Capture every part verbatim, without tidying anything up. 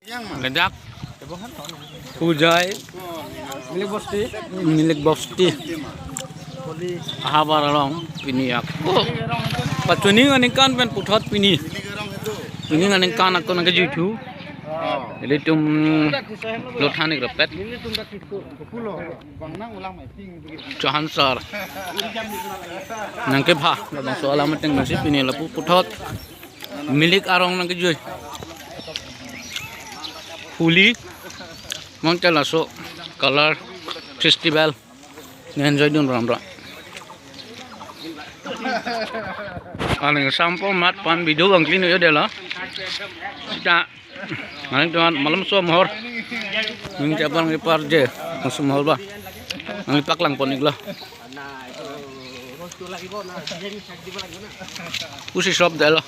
Ladak Hojai Milik Bosti. Milik Bosti ahavar along pini ako pachuning aningkan pen puthot pini. Chuning aningkan ako nangkejuithu. Ilitum lo than-ik rapet. Chauhan sar nangkepha labangso alam ateng nasi pini lapu puthot Milik arong nangkejui. Holi mangte laso color festival ne-enjoy dun ram ram. Aning sampo mat pan video bang clean yo dela. Ta aning tuan malam so mohor. Ning chapang ipar je masuk mohor ba. Nangpaklang pon-iklo. Pusi shop delo.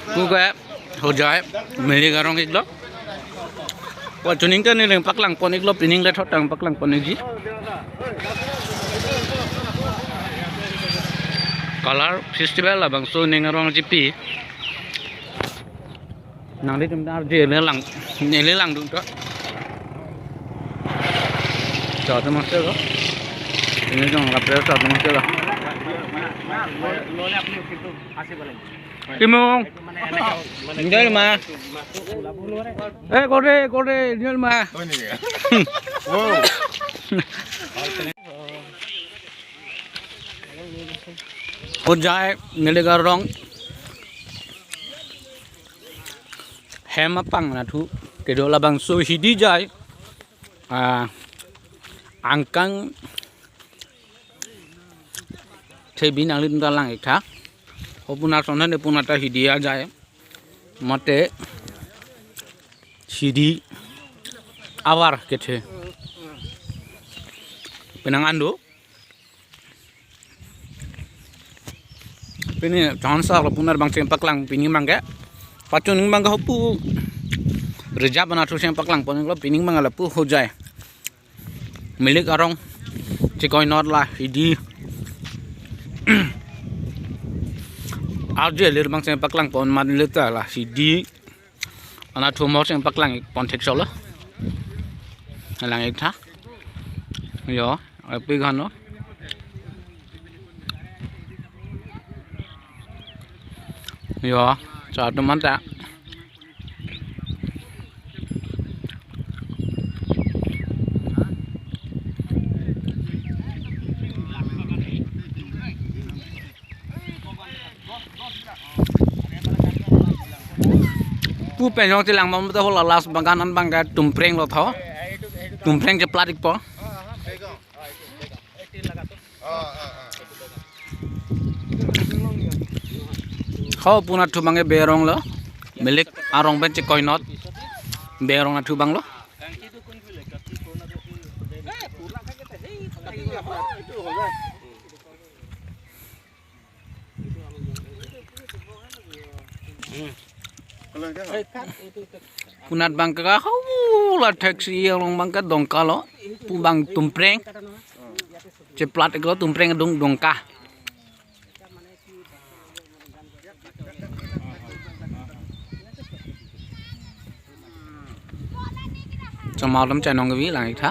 Kuke Hojai Milik arong-iklo. Pachuning ta neli nangpaklang pon-iklo, pining le thot nangpaklang pon-ikji. Color festival labangso ning arong chipi. Nanglitum ta arje le lang, neli langdun ta. Chot master ko. Ini dong, rapel chot master ko. Timung. Enjoy ma. Eh, kore, kore, enjoy ma. Hojai Milik arong hem apang nathu kedo labangso hidi jai, ah, angkang thebi nanglitum ta lang-iktha. Ho punar sonhan de punar ta hidi ajai. Mate hidi avar kethe. Penang ando. Pini chauhan sar lo punar bang cheng paklang pini bangke. Pachuning bangke hopu reserve anathu cheng paklang pon-iklo, pini bangke lapu Hojai Milik arong chekoi not la hidi. Arje lir bang cheng paklang pon mat le ta la hidi. Anathu mo cheng paklang pon thek solo. Lang-iktha. Yo, api gano. Yo, sa teman ta. Pu pen jong chelang bom ta hola last bagan an bangke tumpreng lo tho. Tumpreng cheplat-ikpo. Ho punathu bangke Berong lo. Milik arong pen chekoi not. Berong nathu bang lo. Punat bangke ka hau la taxi along bangke Dongka lo. Pu bang tumpreng. Cheplat-iklo tumpreng adung Dongka. Chomau lam chainong kevi lang-iktha.